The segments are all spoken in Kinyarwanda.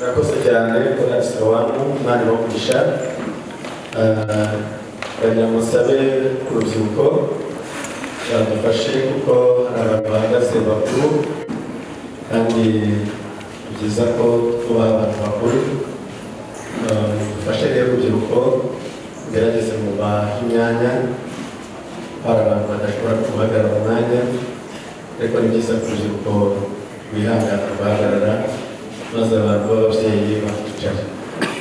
Murakoze cyane korali Silowamu, Imana ibahe umugisha. Ndagira ngo nsabe urubyiruko badufashe kuko hari abantu bahagaze bakuru, kandi ni byiza ko tubaha abantu bakuru. Mudufashe rero urubyiruko, mugerageze mubahe imyanya, hari abantu badashobora guhagarara mu mwanya, ariko ni byiza ko urubyiruko rwihangana rugahagarara, maze abantu b'ababyeyi bakicara.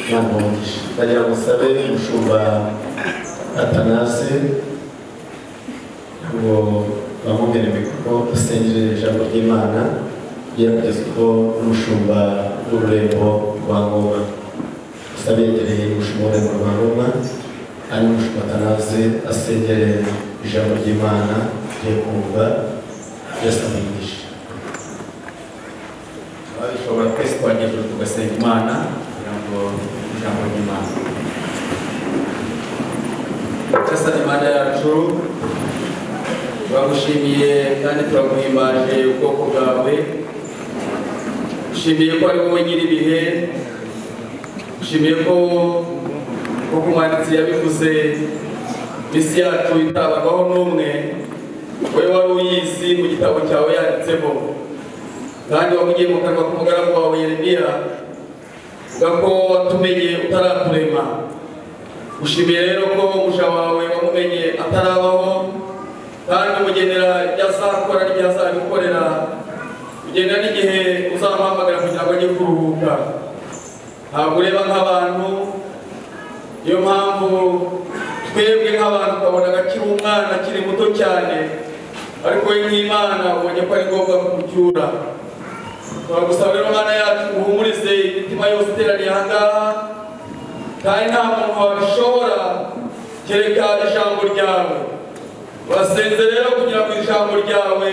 Imana ibahe umugisha. Ndagira ngo nsabe umushumba Athanase ngo bamubwire mikoro asengere ijambo ry'Imana, rigiye kugezwaho n'umushumba w'ururembo rwa Ngoma. Asabe yegereye umushumba w'ururembo rwa Ngoma, hanyuma umushumba Athanase asengere ijambo ry'Imana rigiye kumva. Yesu amuhe umugisha. Ababishobora twese twajya tugasenga Imana kugira ngo ijambo ry'Imana. Nyagasani Imana yacu, turagushimiye kandi turaguhimbaje ubwoko bwawe. Dushimiye ko ari wowe nyir'ibihe, dushimiye ko nk'uko umwanditsi yabivuze, isi yacu itabagaho n'umwe, wowe wari uyizi mu gitabo cyawe yanditsemo, kandi wavugiye mu kanwa k'umugaragu wawe Yeremiya, uvuga ko watumenye utaraturema. Ushimiye rero ko umuja wawe wamumenye atarabaho, kandi umugenera ibyo azakora n'igihe azabikorera, ugenera n'igihe uzamuhamagara kugira ngo ajye kuruhuka. Ntabwo ureba nk'abantu, niyo mpamvu twebwe nk'abantu twabonaga akiri umwana akiri muto cyane, ariko we nk'Imana ubonye ko ari ngombwa kumucyura. Turagusaba rero Mana yacu uhumurize imitima yose iteraniye aha ngaha, kandi nta muntu wabishobora kereka ijambo ryawe. Turasenze rero kugira ngo ijambo ryawe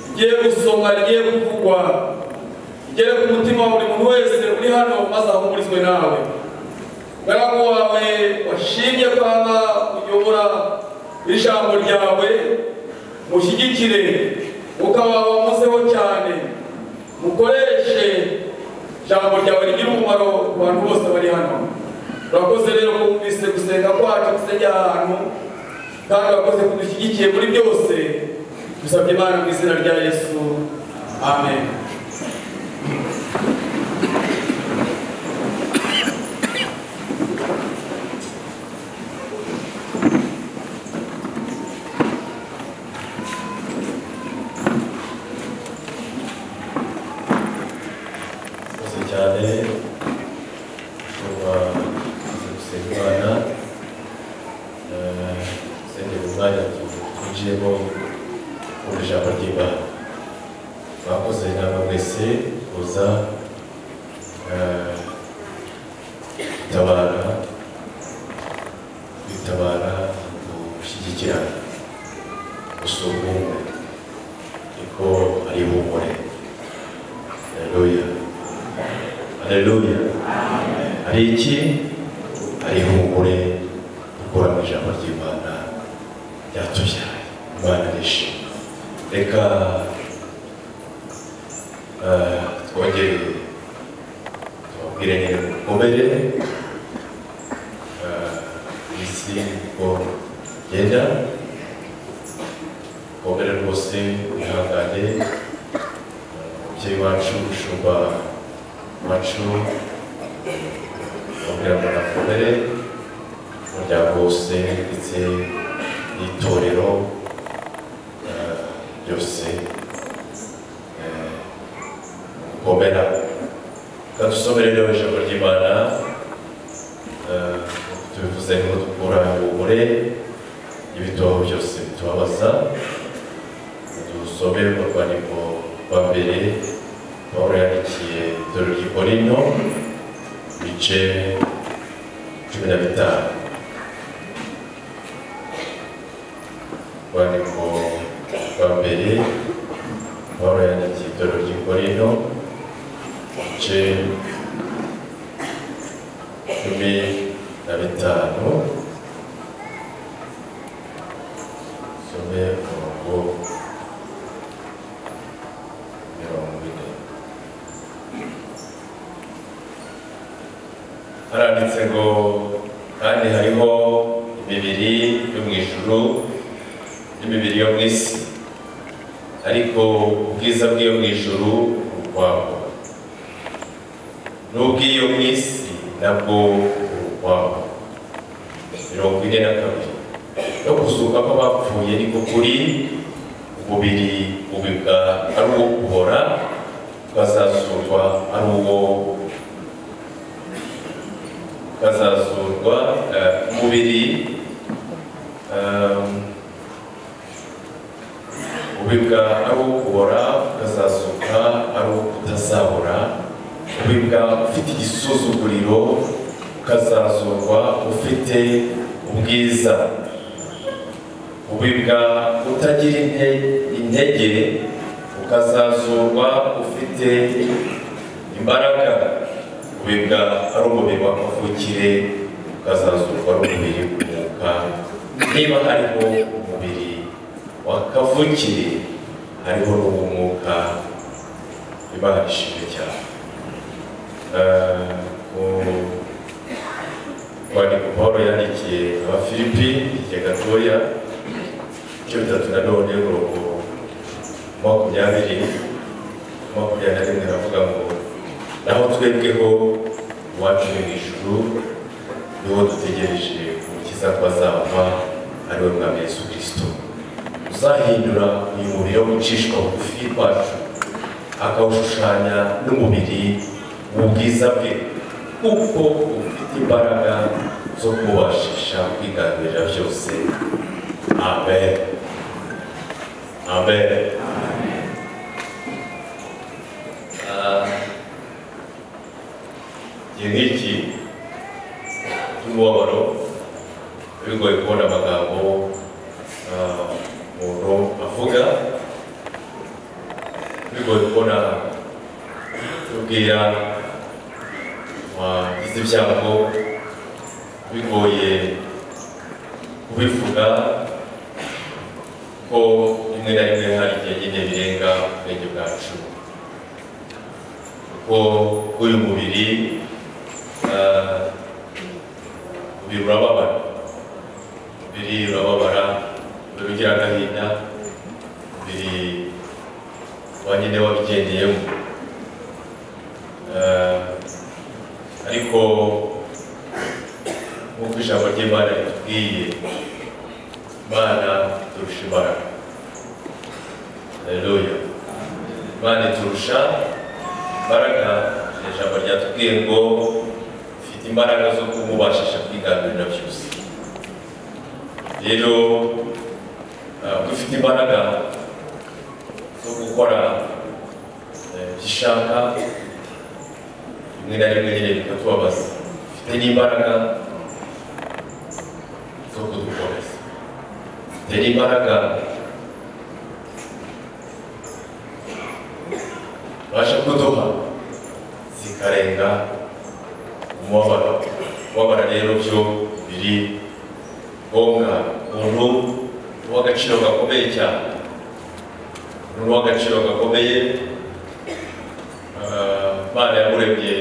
rigiye gusomwa, rigiye kuvugwa, rigere ku mutima wa buri muntu wese uri hano, maze ahumurizwe nawe. Umugaragu wawe washimye ko aba uyobora ijambo ryawe, mushyigikire, Umwuka wawe wamuzeho cyane, mukoreshe ijambo ryawe rigira umumaro ku bantu bose bari hano. Urakoze rero ko wumvise gusenga kwacu dusengera ahantu, kandi urakoze kudushyigikiye muri byose. Dusabye Imana mu izina rya Yesu, amen. Murakoze cyane umushumba gusenga Imana. Senderi umwanya twinjiyemo mu ijambo ry'Imana. Mwakoze namwe mwese kuza gutabara, kwitabara, gushyigikirana, gusura ubumwe, niko ari ihumure. Haleluya, haleluya. Hari iki? Hari ihumure dukura mu ijambo ry'Imana ryatubyaye. Imana nishimwe. Reka twongere tubabwire nyine mukomere, isi uko igenda, mukomere rwose, mwihangane. Umubyeyi wacu, umushumba wacu, tubabwira ngo nakomere, umuryango wose ndetse n'itorero ryose, gukomera. Reka dusome rero ijambo ry'Imana, tubivuze ngo dukura ihumure y'ibitubaho byose bitubabaza. Dusome mu rwandiko rwa mbere Pawulo yandikiye itorero ry'i Korinto, ibice 15. Urwandiko rwa mbere Pawulo yandikiye itorero ry'i Korinto, ibice 15. Some umurongo 40. Haranditse ngo kandi hariho imibiri yo mu ijuru n'imibiri yo mu isi, ariko ubwiza bw'iyo mu ijuru ukwabwo, n'ubw'iyo mu isi nabwo ukwabwo. 42. No kuzuka kw'abapfuye niko kuri, umubiri ubibwa ari uwo kubora, ukazazurwa ari uwo ukazazurwa umubiri ubibwa ari uwo kubora, ukazazuka ari uwo kutazabora, ubibwa ufite igisuzuguriro, ukazazurwa ufite ubwiza, ubibwa utagira intege, ukazazurwa ufite imbaraga, ubibwa ari umubiri wa kavukire, ukazazurwa ari umubiri w'umwuka. Niba hariho umubiri wa kavukire, hariho n'uw'umwuka. Imana ishimwe cyane. Rwandiko Pawulo yandikiye Abafilipi igihe gatoya, ibice 3 nanone umurongo 20 21 aravuga ngo naho twebweho iwacu ni mu ijuru, niho dutegereje Umukiza ko azava, ari we Mwami Yesu Kristo, uzahindura uyu mubiri wo gucishwa bugufi kwacu, akawushushanya n'umubiri w'ubwiza bwe, kuko ufite imbaraga zo kubashisha kwiganirira byose. Amen. Amen. Igihe nk'iki cy'umubabaro bigoye kubona amagambo umuntu avuga, bigoye kubona tubwira wagize ibyago, bigoye kubivuga ko rimwe na rimwe hari igihe nyine birenga ubwenge bwacu, kuko uyu mubiri urababara, umubiri urababara, umubiri ugira agahinda, umubiri wa nyine wabigendeyemo. Ariko nk'uko ijambo ry'Imana ritubwiye, Imana iturusha imbaraga. Haleluya. Imana iturusha imbaraga. Ijambo ryatubwiye ngo ifite imbaraga zo kumubashisha kwiganirira byose. Rero dufite imbaraga zo gukora ibyo ishaka, rimwe na rimwe nyine bikatubabaza. Ifite n'imbaraga zo kudukomeza, ifite n'imbaraga ibasha kuduha zikarenga umubabaro. Umubabaro rero byo biri ngombwa. Umuntu w'agaciro gakomeye cyane, umuntu w'agaciro gakomeye, Imana yamuremye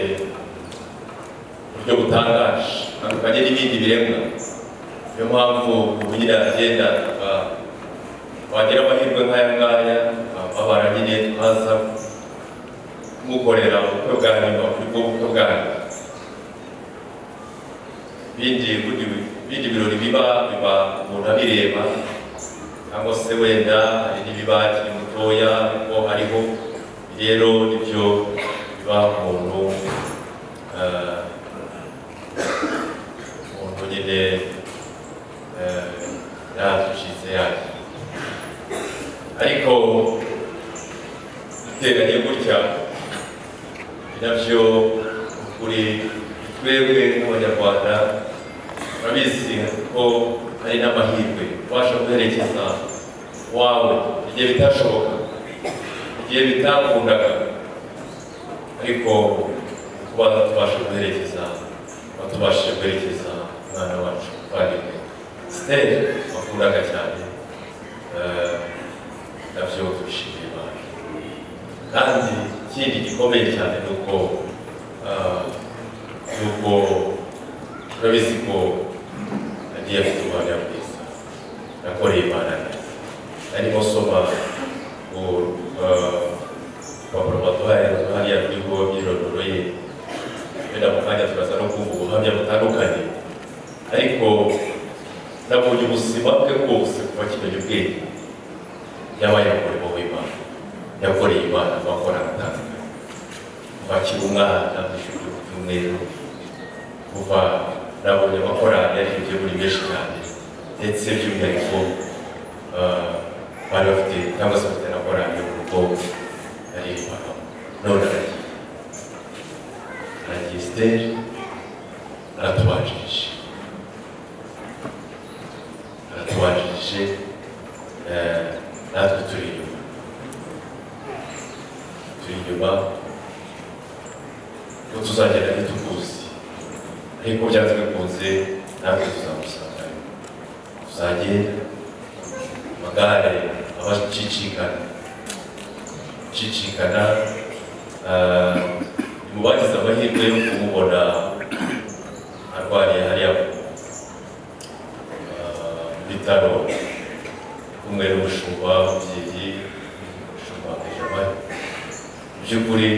buryo butangaje, atandukanye n'ibindi biremwa. Niyo mpamvu ubu nyine agenda wagira amahirwe nk'aya ngaya, abara nyine twaza kumukorera ubukwe bwa nyuma, kuri bwo bukwe bwa nyuma. Ibindi birori biba umuntu abireba, cyangwa se wenda hari n'ibiba akiri mutoya, ariko hariho rero nibyo biba umuntu nyine yaducitse yaje. Ariko duteranye gutya nabyo kuri twebwe nk'Abanyarwanda urabizi ko hari n'amahirwe ubasha guherekeza wawe igihe bitashoboka, igihe bitakundaga, ariko kuba tubasha guherekeza, tubashije guherekeza umwana wacu twariwe Stella wakundaga cyane, nabyo tubishimiye Imana. Kandi ikindi gikomeye cyane ni uko Turabizi ko agiye afite ubuhamya bwiza, yakoreye Imana neza. Narimo nsoma urupapuro baduhaye hariya ruriho imyirondoro ye, wenda mu kanya turaza no kumva ubuhamya butandukanye, ariko nabonye ubuzima bwe bwose kuva akimenya ubwenge yabaye umurimo w'Imana, yakoreye Imana amakora atandukanye kuva akiri umwana mu ishuri ry'umweru, kuva nabonye amakorali yaririmbye muri benshi cyane, ndetse by'umwihariko bari bafite cyangwa se bafite na korali yo mu rugo yaririmbagamo. None aragiye Esther aratubanjirije, natwe turi inyuma, ko tuzagenda ntitukuzi, ariko byanze bikunze natwe tuzamusangayo, tuzagenda amagare aba acicikana. Mu bagize amahirwe yo kumubona arwariye hariya mu bitaro kumwe n'umushumba w'umubyeyi, umushumba Benjamin. Mu by'ukuri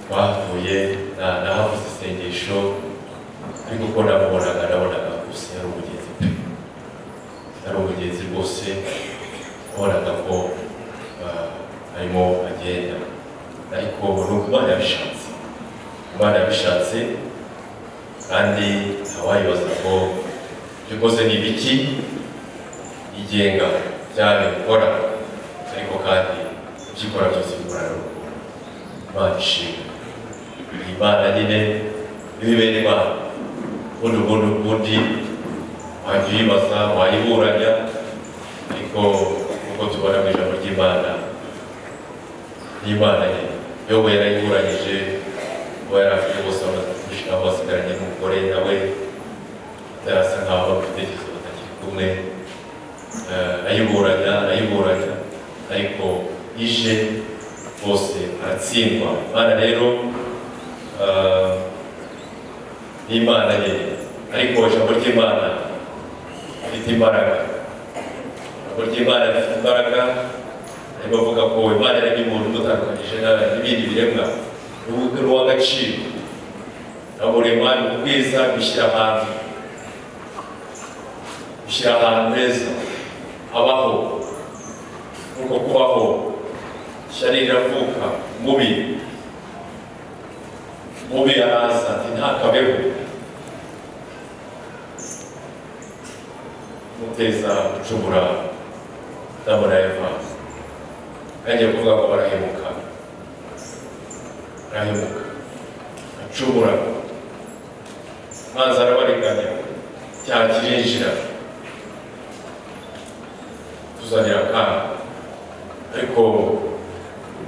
twahavuye nahavuze isengesho, ariko uko namubonaga nabonaga rwose yari umugenzi pe, yari umugenzi rwose, wabonaga ko arimo agenda, ariko ni uko Imana yabishatse, Imana yabishatse, kandi ntawayibaza ko ibyo ukoze ni ibiki, igenga cyane gukora, ariko kandi ibyo ikora byose bikorana n'urukundo. Imana ishimwe, Imana nyine n'ibibera Imana, ubundi wajya uyibaza, wayiburanya, ariko nk'uko tubona mu ijambo ry'Imana, n'Imana nyine Yobu yarayiburanyije, kuba yari afite bose bamaze kumushiraho, basigaranye n'umugore nawe atarasa nkaho ibitekerezo batakiri kumwe, arayiburanya, ariko ije bose aratsindwa. Imana rero ni Imana nyine, ariko ijambo ry'Imana rifite imbaraga, ijambo ry'Imana rifite imbaraga. Arimo avuga ko Imana yaremye umuntu umutandukanyije n'ibindi biremwa, n'uw'agaciro, amurema ubwiza, bishyira ahantu heza abaho. Nuko kubaho ishyari riravuka, mubi araza ati ntakabeho, muteza gucumura Adamu na Eva. Yagiye kuvuga ko barahemuka, acumura, amazi arabariganya, icyaha kirinjira, tuzanira akaga, ariko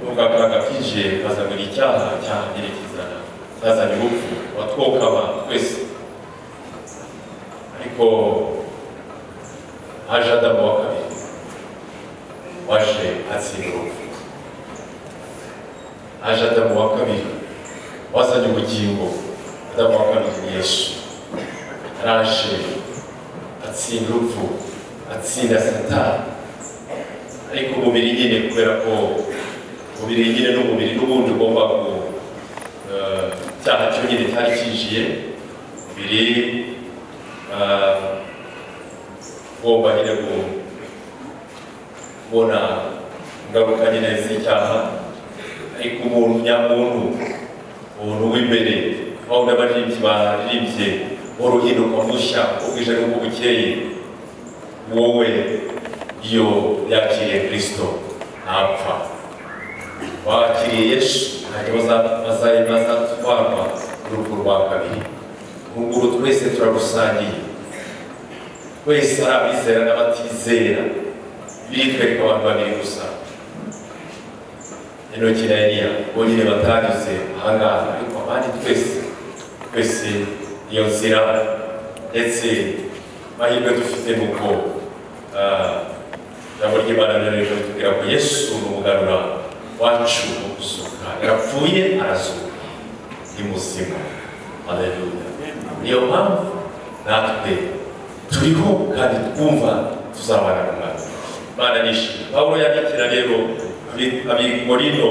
nubwo akaga kinjiye kazanira icyaha, cyaha nyine kizana cyazanye urupfu watwokama twese, ariko haje Adamu wa kabiri waje atsinda urupfu, haje Adamu wa kabiri wazanye ubugingo. Adamu wa kabiri ni Yesu, araje atsinda urupfu, atsinda Satani, ariko umubiri nyine, kubera ko umubiri nyine n'umubiri n'ubundi ugomba ku cyaha cyo nyine cyari kinjiye, umubiri ugomba nyine kubona ingaruka nyine z'icyaha, ariko umuntu nyamuntu, umuntu w'imbere, aho n'abaririmbyi baririmbye uruhinduka mushya ubwije n'uko bukeye, wowe iyo yakiriye Kristo ntapfa, wakiriye Yesu ntacyo bazatwarwa n'urupfu rwa kabiri. Urunguru twese turarusangiye, twese ari abizera n'abatizera, biritwereka abantu babiri gusa, Enoki na Eliya bonyine batanyuze ahangaha, ariko abandi twese iyo nzira. Ndetse amahirwe dufite ni uko ijambo ry'Imana rero ritubwira ko Yesu ni umuganura wacu wo guzuka. Yarapfuye arazuka, ni muzima. Haleluya. Niyo mpamvu natwe turiho kandi twumva tuzabana n'Umwami. Imana nishimwe. Pawulo yandikira rero Abakorinto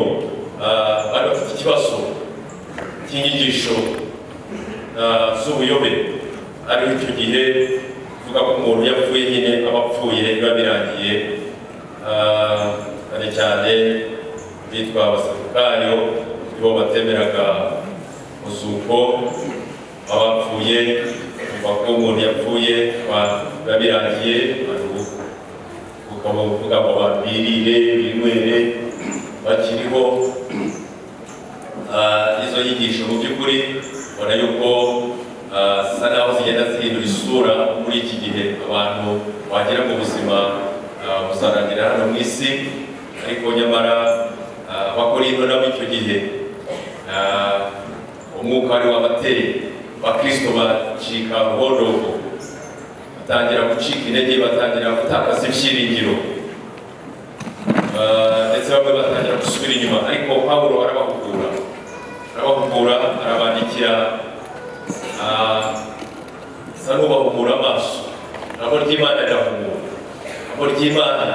bari bafite ikibazo cy'inyigisho z'ubuyobe, ariko icyo gihe kuvuga ko umuntu yapfuye nyine aba apfuye biba birangiye, cyane cyane bitwa Abasadukayo nibo batemeraga umuzuko, abapfuye kuva ko umuntu yapfuye biba birangiye, ukaba uvuga ngo abantu birire binywere bakiriho. Izo nyigisho mu by'ukuri ubona yuko zisa naho zigenda zihindura isura muri iki gihe. Abantu wagira ngo ubuzima buzarangira hano mu isi, ariko nyamara Abakorinto nabo icyo gihe umwuka wari wabateye, Abakristo bacika buhondoko, batangira gucika intege, batangira gutakaza ibyiringiro, ndetse bamwe batangira gusubira inyuma. Ariko Pawulo arabahugura, arabandikira, asa n'ubahumura amaso. Ijambo ry'Imana rirahumura, ijambo ry'Imana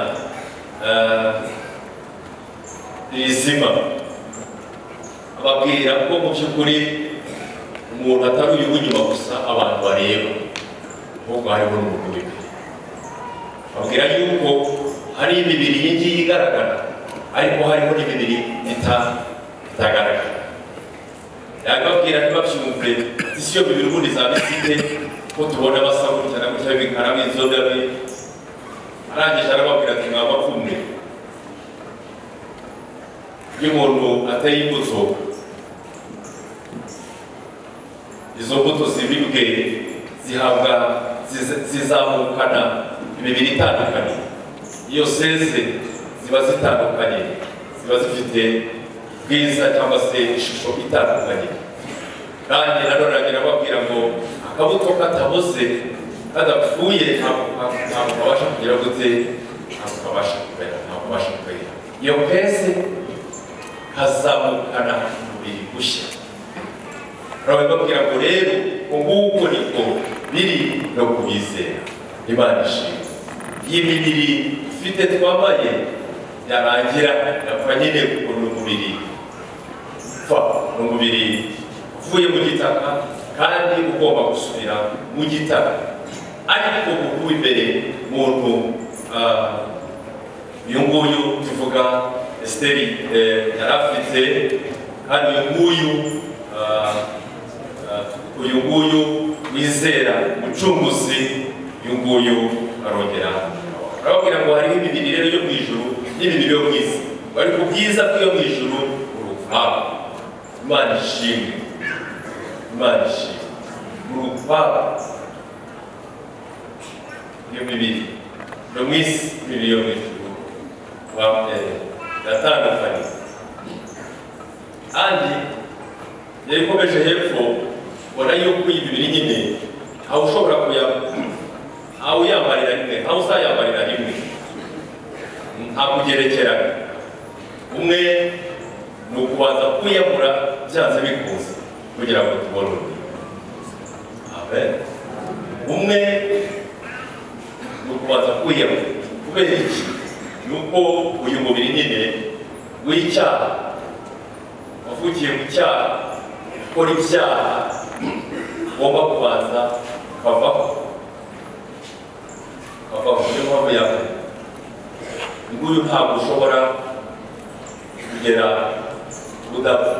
rizima. Ababwira ko mu by'ukuri umuntu atari uyu w'inyuma gusa abantu bareba, ahubwo hariho n'umuntu w'imbere. Ababwira yuko hari imibiri iyi ngiyi igaragara, ariko hariho n'imibiri itagaragara. Yababwira ntibabyumve, isi yo mibiri ubundi izaba ifite ko tubona basa gutya na gutya bikara b'inzoga be. Arangije arababwira ati mwa bapfumwe, iyo umuntu ateye imbuto, izo mbuto zibibwe zihabwa zizamukana imibiri itandukanye. Iyo zeze ziba zitandukanye, ziba zifite ubwiza cyangwa se ishusho itandukanye. Kandi nanone aragira ababwira ngo akabuto kataboze kadapfuye ntabwo kabasha kugira gute, ntabwo kabasha kumera, ntabwo kabasha kwera. Iyo keze kazamukana umubiri mushya. Arababwira ngo rero nguko niko biri no kubizera. Imana ishimwe. Iyi mibiri ufite twambaye yarangira yapfa nyine, kuko ni umubiri upfa, ni umubiri uvuye mu gitaka kandi ugomba gusubira mu gitaka. Ariko ubu imbere muntu uyu nguyu tuvuga Esiteri yari afite, kandi uyu nguyu wizera umucunguzi, uyu nguyu arongera arababwira ngo hariho imibiri rero yo mu ijuru n'imibiri yo mu isi, ariko ubwiza bw'iyo mu ijuru urukwabo. Imana ishimwe, Imana ishimwe, urukwabo. Iyo mibiri yo mu isi n'imibiri yo mu ijuru iratandukanye. Kandi iyo ikomeje hepfo ubona yuko iyi mibiri nyine ntawe ushobora uyambarira rimwe, ntawe uzayambarira rimwe, nta kugerekerana. Umwe ni ukubanza kwiyamura byanze bikunze kugira ngo tubone undi. Amen. Umwe ni ukubanza kwiyamura. Kubera iki? Ni uko uyu mubiri nyine w'icyaha, wavukiye mu cyaha, ukora ibyaha, ugomba kubanza ukavaho, ukavaho. Niyo mpamvu ya mbere nguyu ntabwo ushobora kugera udapfa,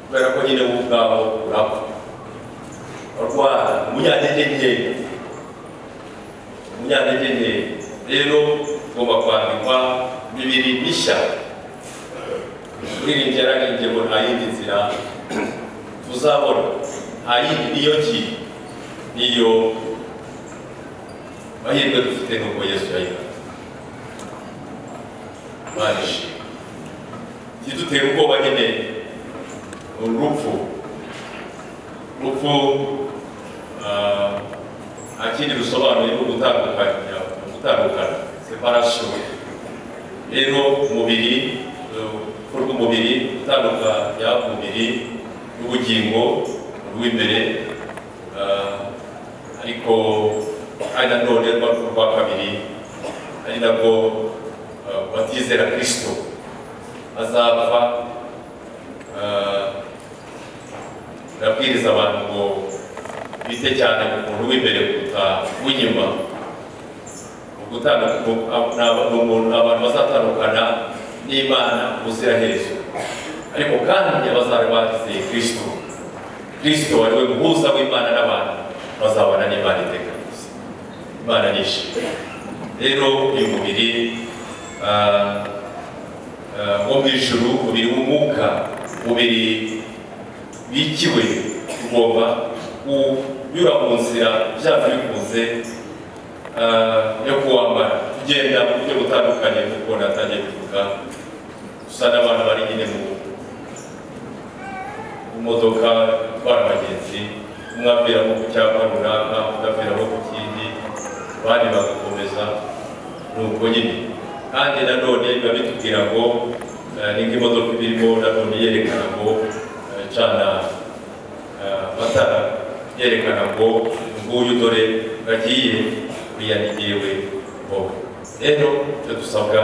kubera ko nyine wowe ubwaho urapfa, urwara, umunyantege nkeya, umunyantege nkeya. Rero ugomba kwandikwa imibiri mishya. Umuririmbyi yararimbye ngo nta yindi nzira tuzabona, nta yindi, niyo ngiyo, niyo mahirwe dufite nuko Yesu yayihaye. Imana ishimwe. Ikidutera ubwoba nyine ni urupfu. Urupfu nta kindi rusobanuye ni ugutandukana, separation. Rero umubiri rw'umubiri, gutandukanya umubiri n'ubugingo rw'imbere, ariko ari nanone rwa kabiri, ari nabwo batizera Kristo azapfa. Ndabwiriza abantu ngo bite cyane ku muntu w'imbere kuruta w'inyuma. Abantu bazatandukana n'Imana ubuziraherezo, ariko kandi abazaba bazeye Kristo, Kristo ari we muhuza w'Imana n'abantu, bazabana n'Imana iteka ryose. Imana nishimwe. Rero uyu mubiri wo mu ijuru, umubiri w'umwuka, umubiri bikiwe, ugomba kunyura mu nzira byanze bikunze yo kuwambara. Tugenda mu buryo butandukanye nk'uko natangiye kuvuga, usa n'abantu bari nyine mu modoka itwara abagenzi, umwe aviramo ku cyapa runaka, undi aviramo ku kindi, abandi bagakomeza nuko nyine. Kandi nanone biba bitubwira ngo ni nk'imodoka ibirimo nanone yerekana ngo cana amatara, yerekana ngo nguyu dore gagiye, uriya ni jyewe wowe. Rero icyo dusabwa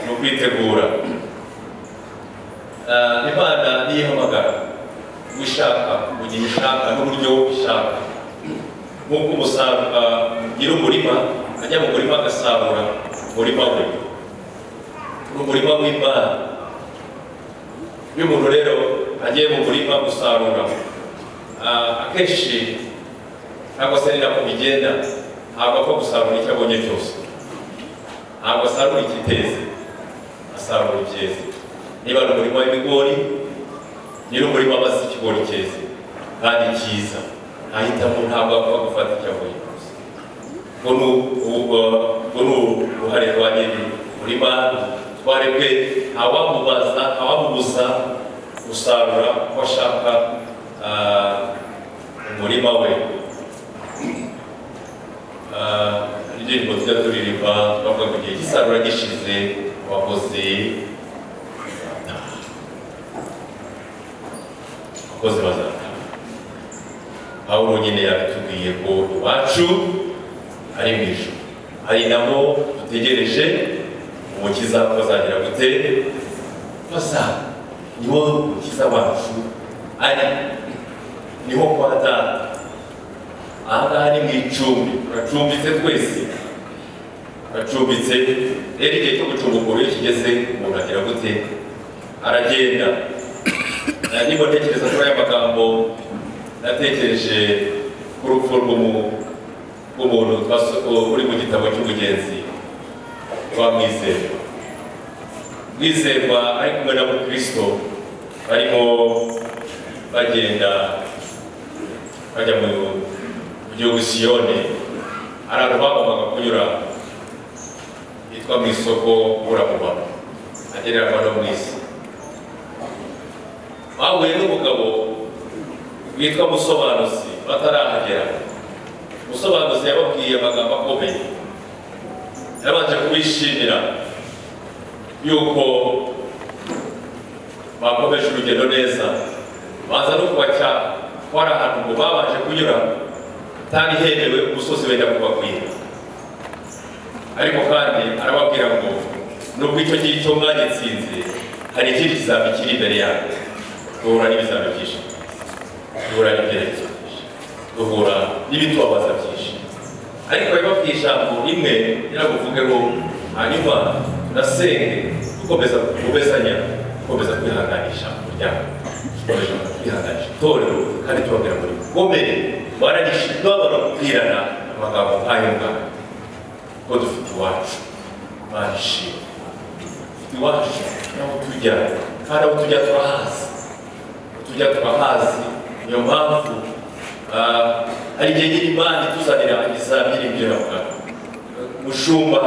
ni ukwitegura. Imana niyihamagara gushaka mu gihe ishaka n'uburyo ishaka. Nk'uko umusaruro nyir'umurima ajya mu murima agasarura umurima we, ni umurima w'Imana. Iyo umuntu rero agiye mu murima gusarura, akenshi ntabwo se ni nako bigenda, ntabwo apfa gusarura icyo abonye cyose, ntabwo asarura igiteze, asarura ibyeze. Niba ari umurima w'ibigori, nyir'umurima aba azi ikigori cyeze kandi cyiza, ahitamo, ntabwo apfa gufata icyo abonye gusa. Ubwo ni uruhare rwa nyiri umurima, twarebwe ntawamubaza, ntawamubuza gusarura uko ashaka umurima we. Indirimbo tujya turirimba twavuga ngo igihe cy'isarura gishize abakozi bazataha. Pawulo nyine yabitubwiye ko iwacu ari mu ijuru, ari nabo dutegereje umukiza ko azagira gute, basa niwo mukiza wacu ari, niho kwa Data. Aha ngaha ni mu icumbi, turacumbitse twese, turacumbitse. Rero igihe cyo gucumbukura iyo kigeze, umuntu agira gute, aragenda. Niba ntekereza kuri aya magambo, natekereje ku rupfu rw'umuntu uri mu gitabo cy'ubugenzi wa Mwizerwa. Mwizerwa ari kumwe na Mukristo, barimo bagenda bajya mu gihugu Siyoni, hari ahantu bagombaga kunyura hitwa mu isoko Buramubano, agereranywa no mu isi. Bahuye n'umugabo witwa Musobanuzi batarahagera. Musobanuzi yababwiye amagambo akomeye, yabanje kubishimira yuko bakomeje urugendo neza, baza no kubacyaha ko hari ahantu ngo babanje kunyura hatari hemewe, umusozi wenda kubakwira. Ariko kandi arababwira ngo nubwo icyo ngicyo mwagitsinze, hari ikindi kizami kiri imbere yanyu. Duhura n'ibizami byinshi, duhura n'ibyerekezo byinshi, duhura n'ibitubabaza byinshi, ariko yababwiye ijambo rimwe yarabuvugeho, hanyuma tunasenge dukomeza gukomezanya, dukomeza kwihanganisha umuryango, dukomeza kwihanganisha itorero, kandi tubabwira ngo nimukomere, baranisha imibabaro kubwirana amagambo nk'ayo ngayo, ko dufite iwacu. Imana ishimwe, dufite iwacu n'aho tujya, kandi aho tujya turahazi, tujya turahazi. Niyo mpamvu hari igihe nyine Imana ituzanira ibizamini byo navuga. Mushumba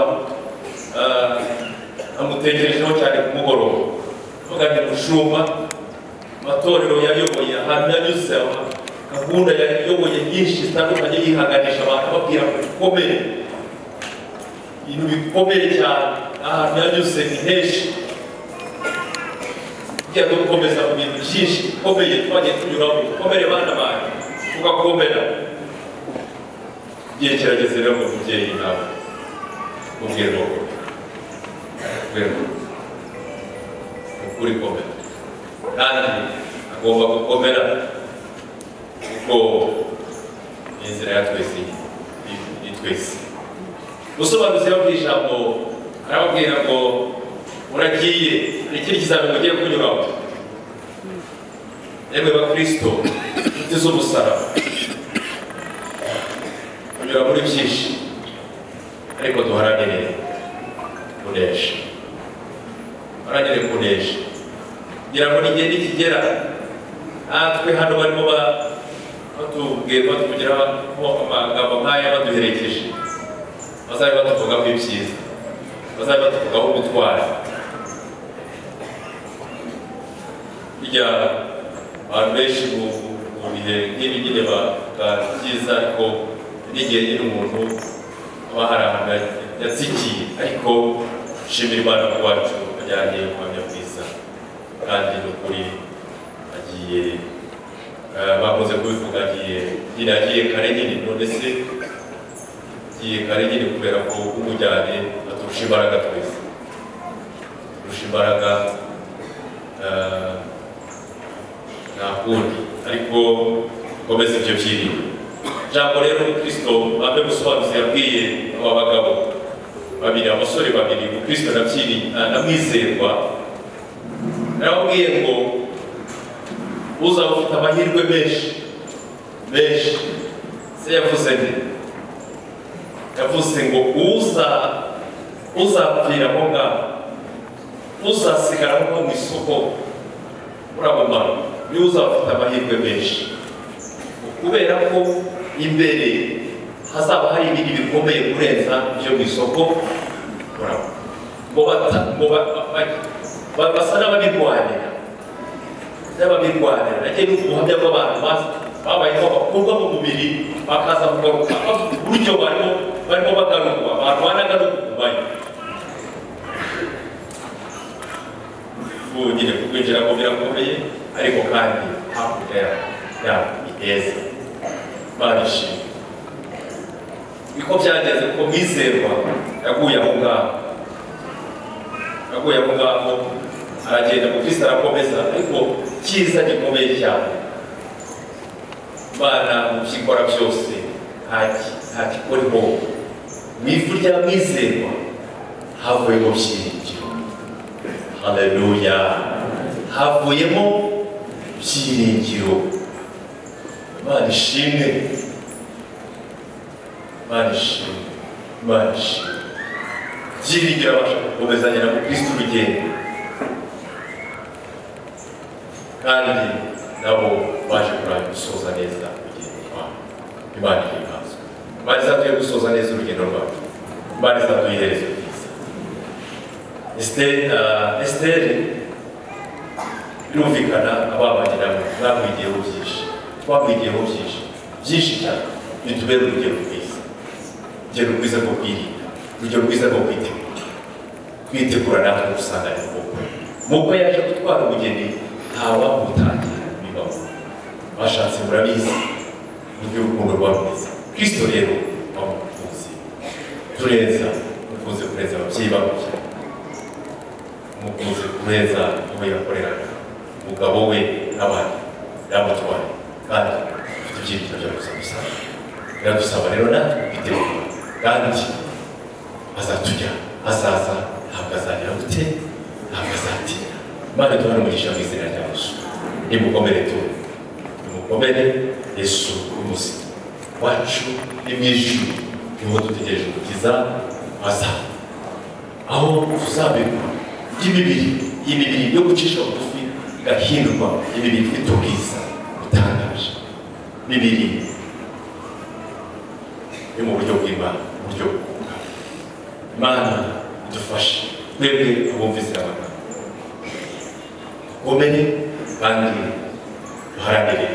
amutekerejeho cyane ku mugoroba, avuga nti mushumba, amatorero yayoboye ahantu yanyuze, gahunda yayoboye nyinshi zitandukanye, yihanganisha abantu, ababwira ngo bikomere, ibintu bikomeye cyane. ahantu yanyuze ni henshi tugiye gukomeza mu bintu byinshi bikomeye twagiye tunyuramo dukomere bana banyu tugakomera igihe kirageze rero ngo mubyeyi nawe mubwire ngo ukuri komera kandi agomba gukomera kuko inzira ya twese ni twese. Usobanuzi yabwiye ijambo arababwira ngo muragiye ikindi kizamini mugiye kunyuraho yemwe bakristo inshuti z'umusaraba kunyura muri byinshi ariko duharanire kunesha, duharanire kunesha kugira ngo n'igihe nikigera natwe hano barimo batubwira batugiraho amagambo nk'aya baduherekeje bazabe batuvugaho ibyiza, bazabe batuvugaho ubutwari. Bijya abantu benshi mu bihe nk'ibi nyine bavuga byiza ariko n'igihe nyine umuntu aba hari ahantu yatsikiye, ariko nshimira Imana ko wacu ajyanye ubuhamya bwiza kandi ni ukuri agiye bakunze kubivuga agiye nyine agiye kare nyine none se agiye kare nyine kubera ko umujyane aturusha imbaraga twese, aturusha imbaraga nta kundi ariko komeza ibyo byiringiro. Ijambo rero Kristo abe musobanuzi yabwiye aba bagabo babiri, abasore babiri, Kristo na Mwizerwa, yarababwiye ngo uzaba ufite amahirwe menshi menshi. Se yavuze nde? Yavuze ngo uzapfira aho ngaho, uzasigara aho ngaho mu isoko urabumara, niwe uzaba ufite amahirwe menshi, kubera ko imbere hazaba hari ibindi bikomeye kurenza ibyo mu isoko. Ngo basa n'ababirwanira, n'ababirwanira. Nagiye numva ubuhamya bw'abantu babayeho bakurwa mu mubiri bakaza kugaruka uburyo barimo bagarurwa, barwanaga no kugumayo. Nyine kukwinjiramo birakomeye ariko kandi hakurya yabo ni heza. Imana ishimwe. Niko byagenze kuko Mwizerwa yaguye aho ngaho, yaguye aho ngaho aragenda mu Kristo arakomeza, ariko cyiza gikomeye cyane Imana mu byo ikora byose nta gikora ihombo. Mu ivu rya Mwizerwa havuyemo byiringiro. Haleluya, havuyemo byiringiro. Imana ishimwe, Imana ishimwe, Imana ishimwe. Byiringiro abasha gukomezanya na Kristo urugendo, kandi nabo baje kurangiza gusoza neza urugendo rwabo. Imana ihimbazwe. Imana izaduhe gusoza neza urugendo rwacu. Imana izaduhe iherezo ryiza. Esiteri birumvikana ababanye nabo mwamwigiyeho byinshi, twamwigiyeho byinshi byinshi cyane, bitubere urugero rwiza, urugero rwiza rwo kwirinda, urugero rwiza rwo kwitegura, kwitegura natwe gusanganira ubukwe. Mukwe yaje gutwara umugeni ntawamutangira bibaho, bashatse murabizi uburyo urukundo rwamwiza. Kristo rero wamukunze turenza, mukunze kurenza ababyeyi bamubyaye, mukunze kurenza abo yakoreraga, umugabo we n'abandi yamutwaye, kandi afite ibyiringiro byo kuza gusanga. Biradusaba rero natwe kwitegura, kandi azatujya, azaza, ntabwo azagira gute, ntabwo azatinda. Imana iduhane umugisha mu izina rya Yesu. Nimukomere tu, nimukomere. Yesu umuzima wacu ni mu ijuru, niho dutegereje umukiza aza, aho tuzabikwa imibiri, imibiri yo gucisha bugufi igahindurwa imibiri ifite ubwiza butangaje, imibiri yo mu buryo bw'Imana, mu buryo bw'umwuka. Imana idufashe twebwe abumvise amagambo, dukomere kandi duharanire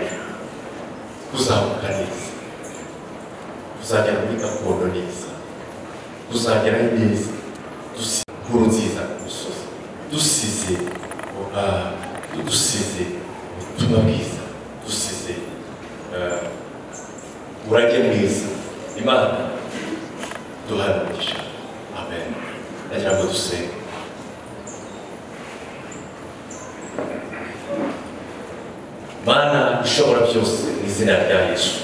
kuzamuka neza, kuzagera muri gakondo neza, kuzagerayo neza. Inkuru nziza ku musozi, dusize ubutumwa bwiza, dusize urage mwiza. Imana duhana umugisha. Amen. Ndagira ngo dusenge. Mana ishobora byose mu izina rya Yesu,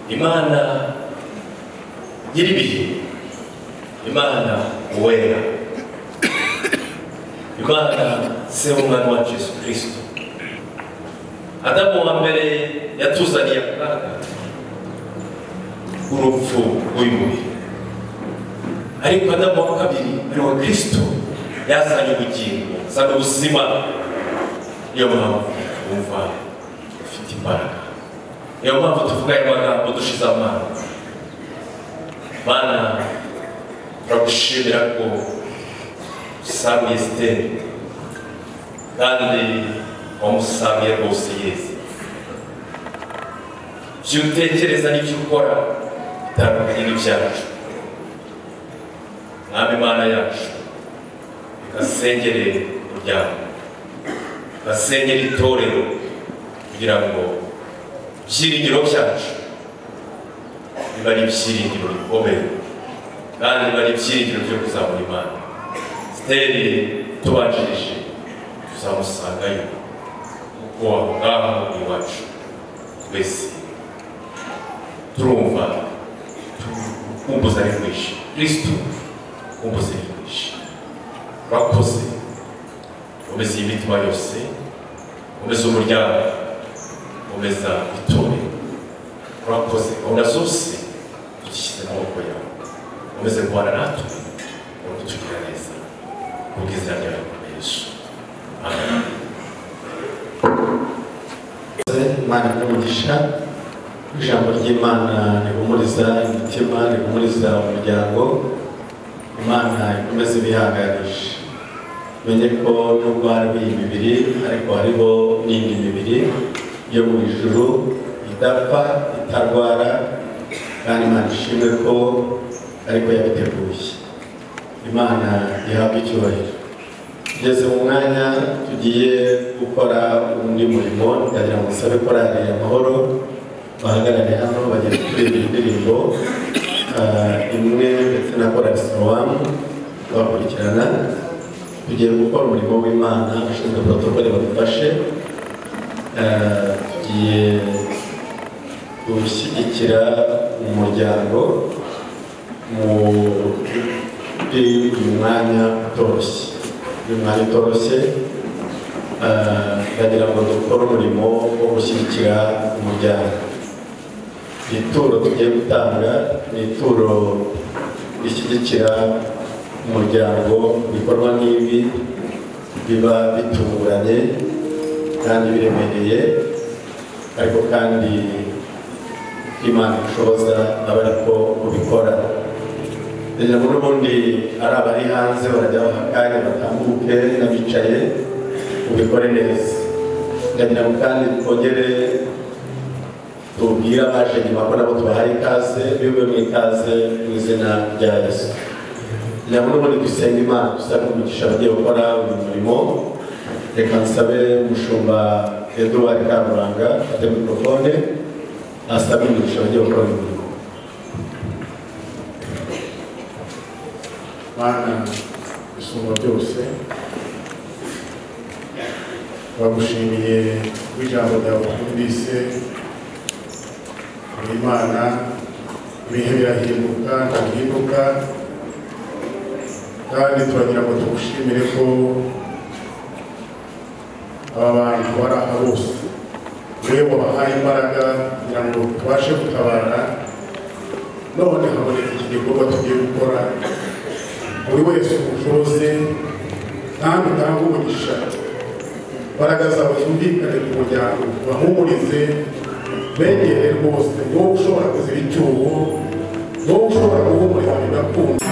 Imana nyiribihe, Imana uwera, Imana se w'umwana wacu Yesu Kristo, Adamu wa mbere yatuzaniye akaga urupfu rw'uyu mubiri, ariko Adamu wa kabiri ari wa Kristo yazanye ubugingo, azana ubuzima. Niyo mpamvu twumva dufite imbaraga, niyo mpamvu tuvuga ayo magambo dushize amanga. Mana, turagushimira ko usaruye Esiteri, kandi wamusaruye rwose yeze. Ibyo utekereza n'ibyo ukora bitandukanye n'ibyacu. Mwami Mana yacu, reka umuryango, gasengera itorero, kugira ngo ibyiringiro byacu biba ari ibyiringiro bikomeye, kandi biba ari ibyiringiro byo kuzamura Imana. Esiteri tubanjirije tuzamusangayo, kuko aho ngaho iwacu twese turumva kumbuza ari rwinshi. Kristo kumbuza ari rwinshi. Urakoze, komeza iyi mitima yose, komeza umuryango, komeza itorero. Urakoze, gahunda zose tuzishyize mu maboko yawe, komeze kubana natwe no kutugira neza, kubw'izina ryawe Yesu. Amen. Imana n'umugisha, ijambo ry'Imana rihumuriza imitima, rihumuriza umuryango. Imana ikomeze ibihanganisha. Menye ko nubwo hariho iyi mibiri, ariko hariho n'indi mibiri yo mu ijuru idapfa, itarwara, kandi Imana ishimwe ko ariko yabiteguye. Imana ihabwe icyubahiro. Tugeze mu mwanya tugiye gukora undi murimo. Ndagira ngo nsabe korali Amahoro bahagarare hano, bagiye kuririmba indirimbo imwe ndetse na korali Silowamu bakurikirana. Tugiye gukora umurimo w'Imana, abashinzwe protokole badufashe. Tugiye gushyigikira umuryango muri uyu mwanya utoroshye. Uyu mwanya utoroshye, ndagira ngo dukore umurimo wo gushyigikira umuryango. Ituro tugiye gutanga ni ituro rishyigikira umuryango. Ibikorwa nk'ibi biba bitunguranye kandi biremereye, ariko kandi Imana ishoboza abariko kubikora. Ndagira ngo n'ubundi ari abari hanze barajya baha akanya batambuke, n'abicaye ubikore neza. Ndagira ngo kandi twongere tubwire abaje nyuma ko nabo tubahaye ikaze, bibe mu ikaze mu izina rya Yesu. Ndagira ngo n'ubundi dusenga Imana, dusabe umugisha abagiye gukora uyu murimo. Reka nsabe umushumba Edouard Karuranga afate mikrofone asabe umugisha abagiye gukora uyu murimo. Mana isumba byose, bagushimiye ijambo ryawe twumvise. Imana, ibihe birahinduka, ntabihinduka, kandi turagira ngo tugushimire ko aba bantu bari aha bose wewe wabahaye imbaraga kugira ngo tubashe gutabara. None haboneka iki gikorwa tugiye gukora, buri wese ubushobozi kandi utange umugisha, imbaraga zawe zumvikane ku muryango, bahumurize, begere rwose. Wowe ushobora kuziba icyuho, wowe ushobora guhumuriza bigakunda.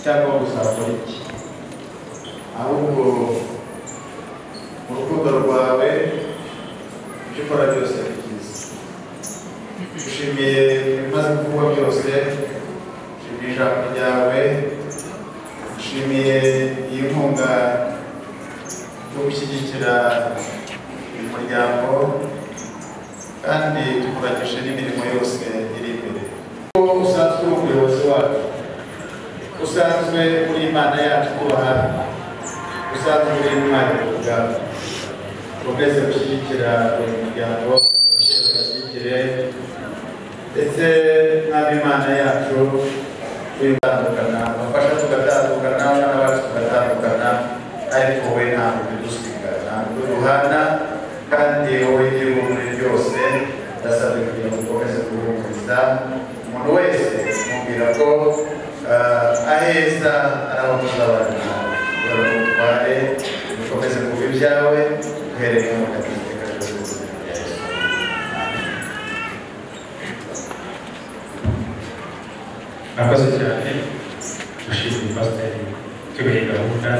cyangwa uzakora iki, ahubwo mu rukundo rwawe ibyo ukora byose ni byiza. Dushimiye ibimaze kuvugwa byose, dushimiye ijambo ryawe, dushimiye iyi nkunga yo gushyigikira uyu muryango, kandi tukuragije n'imirimo yose iri imbere. Usanzwe uri umuyobozi wacu, usanzwe uri Imana yacu twubaha, usanzwe uri intwari ku rugamba. Ukomeze gushyigikira uyu muryango, bashyigikire ndetse n'ab'Imana yacu twitandukana, bafasha tugatandukana, abana bacu tugatandukana, ariko wowe ntabwo bidusiga, ntabwo duhana, kandi wowe igihugu muri byose. Ndasabye kugira ngo ukomeze guhumuriza umuntu wese, mubwira ko aheza ari aho tuzabana nawe, kugira ngo utware ukomeze kuba ibyawe uhereye mu gateka ryose. Murakoze cyane, dushimiye pasiteri uteguye gahunda.